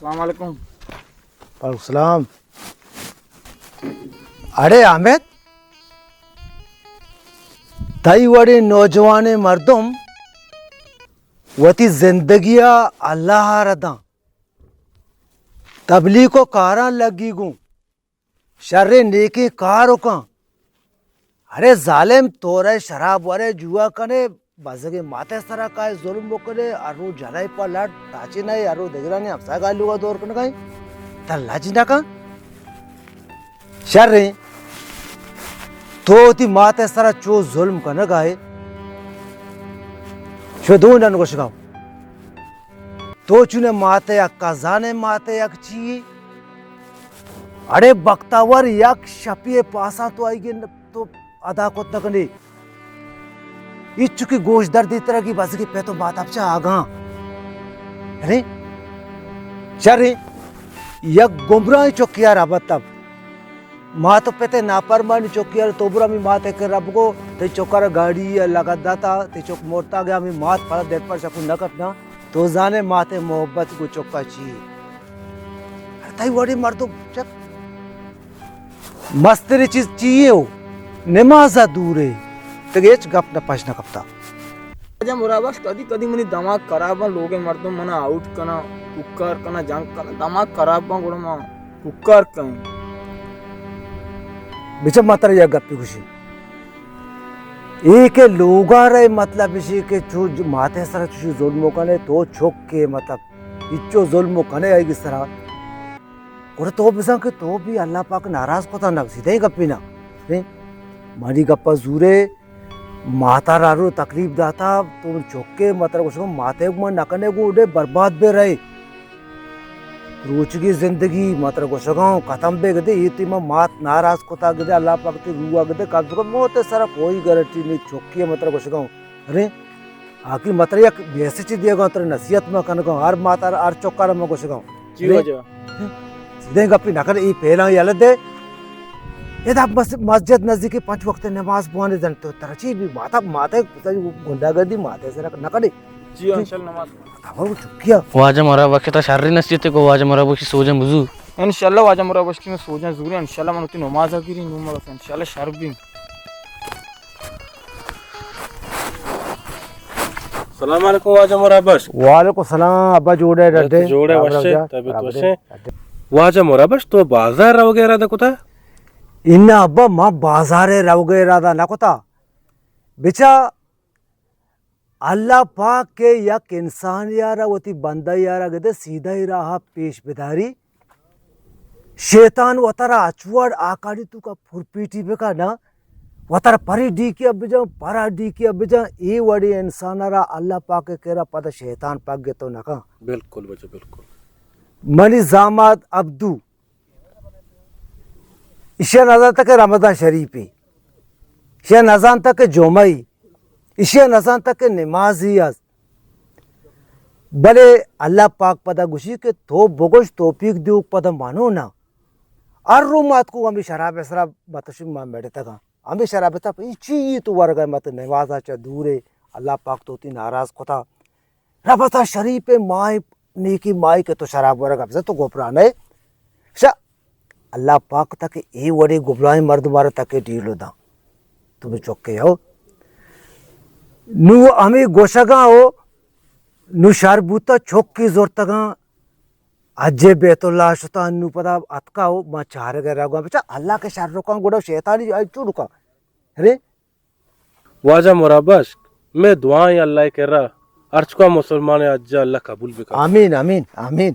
السلام علیکم۔ وعلیکم السلام۔ اڑے احمد، تئی وڑیں نوجوانیں مردم وتی زندگی ءَ اللہ ءَ را داں، تبلیغ ءُ کاراں لگی گوں، شریں نیکیں کار ءَ کن۔ اڑے ظالم، تو رئے شراب ورئے، جوا کنے، بزگیں مات ءِ سرا کائے ظلم بکنے، ہر روچ جنئے پہ لٹ، تاچینئے، ہر روچ دگرانی ہمساہگانی لوگا دور کنگائے، ترا لج نہ کن؟ شریں، تو وتی مات ءِ سرا چو ظلم کنگائے، شو دو نن گوشگاؤ۔ تو چونے مات ءِ حقا زانے، مات ءِ حق چی؟ اڑے بختاور، یک شپی پاساں تو آئی گے تو ادا کت نہ کنے۔ ہچ چکی گوش دردی ترا گی بزگی پہ تو مات ءَ بچا آگاں۔ ارے شریں، یک گمراہیں چکی ءَ را بتب۔ مات ءُ پت ءِ نافرمانی چکی ءَ را تو برو ہمے مات ءِ کرا بگو، تئی چک ءَ را گاڑی ءَ لگت داتا، تئی چک مرتا گیا، ہمے مات پدا در پر شکو نہ کپنا۔ تو زانے مات ءِ محبت گوں چک ءَ چی؟ ارے تئی وڑیں مردم چک مستریں چیز چی یے ہو؟ نماز ءَ دور ئے۔ تگہ ہچ گپ نہ پش نہ کپتا۔ واجہ مرابش، کدی کدی منی دماغ خراب اں، لوگے مردم منا آؤٹ کناں، کوکار کناں، جنگ کناں، دماغ خراب اں، گڑا ما کوکار کنیں۔ بچہ ما ترا یک گپے گوشیں۔ اے کہ لوگا رئے مطلب اشی کہ چو ج-، مات ءِ سرا چوشی ظلم کنے، تو چک ئے مطلب ہچو ظلم کنے آئی سرا۔ گڑا تو بزاں کہ تو بھی اللہ پاک ناراض کتا نہ، سیدھے گپے نہ۔ ہیں؟ منی گپا زورے، ماتا را رو تکلیف داتا، تو چکے متر گوشگا ماتے گما نہ کنے گو اڈے برباد بے رہے۔ روچگی زندگی متر گوشگا ختم بے گدے، یہ تی ما مات ناراض کتا گدے، اللہ پاک تی روح گدے، قبض کو موت سرا کوئی گارنٹی نہیں، چکے متر گوشگا۔ ارے آخر متر یک میسج دیگا، تر نصیحت ما کنگا، ہر مات ہر، ہر چکا را ما گوشگا۔ جی ارے واجہ۔ سیدھے گپی نہ کر، ای پہلا یلہ دے۔ ادا مس-، مسجد نزدیکی پنچ وقت نماز بوانے دن تو ترا چی بھی ماتا، ماتا گنڈا گردی ماتا سرا نہ کرے۔ جی، انشاءاللہ نماز۔ تاو چکیا۔ واجہ مرابش، تا شر نصیحت کو واجہ مرابش سوجن بزور۔ انشاءاللہ واجہ مرابش کی میں سوجن زوری، انشاءاللہ من تی نماز گیری نو مرس، انشاءاللہ شر بھی۔ السلام علیکم واجہ مرابش۔ وعلیکم السلام ابا، جوڑے ڈڈے؟ جوڑے، وشے، طبیعت وشے؟ واجہ مرابش، تو بازار روگے ارادہ کتا؟ انا ابا، ما بازار روگے ارادہ نہ کتا۔ بچا اللہ پاک کہ یک انسان یارا وتی بندہ یارا گدے سیدھا راہ پیش بداری، شیطان وترا اچ وڑ آکاڑی توکا پھرپیٹی بکا نا، وترا پری ڈیکی ء بجاں، پرا ڈیکی ء بجاں، اے وڑیں انسان ء را اللہ پاک ء کرا پدا شیطان پاک گتو نہ کن۔ بالکل بچہ، بالکل۔ منی زامات عبدو، ایشی ء نزانتا کہ رمضان شریف ء، ایشی ء نزانتا کہ جمعہ ء، ایشی ء نزانتا کہ نمازی است۔ بلے اللہ پاک پدا گوشی کہ تو بگوش، توفیق دیوک پدا منو نا۔ ہر رو مات کو ہمیں شراب ء سرا بتشی ما میڑتگاں۔ ہمیں شراب تا ای چی ای تو ورگا مت نمازا چا دورے، اللہ پاک تو تی ناراض کتا۔ رمضان شریف ء ماہ، نیکی ماہ کہ تو شراب ورگا بزن تو گوپرانہ۔ شا اللہ پاک تک اے وڑے گبرائیں مردم آرا تک ڈیلو داں۔ تو بھی چکے ہو۔ نو ہمیں گوشگاں ہو، نو شر بوتا چکی زورتگاں، حج بیت اللہ شتا، نو پدا اتکا ہو، ما چارگ ء رگا بچا اللہ کے شر رکاں گڑا شیطانی آئی چو رکاں۔ ارے واجہ مرابش، میں دعائیں اللہ کرا، ہرچکا مسلمان حج اللہ قبول بکا۔ آمین، آمین، آمین۔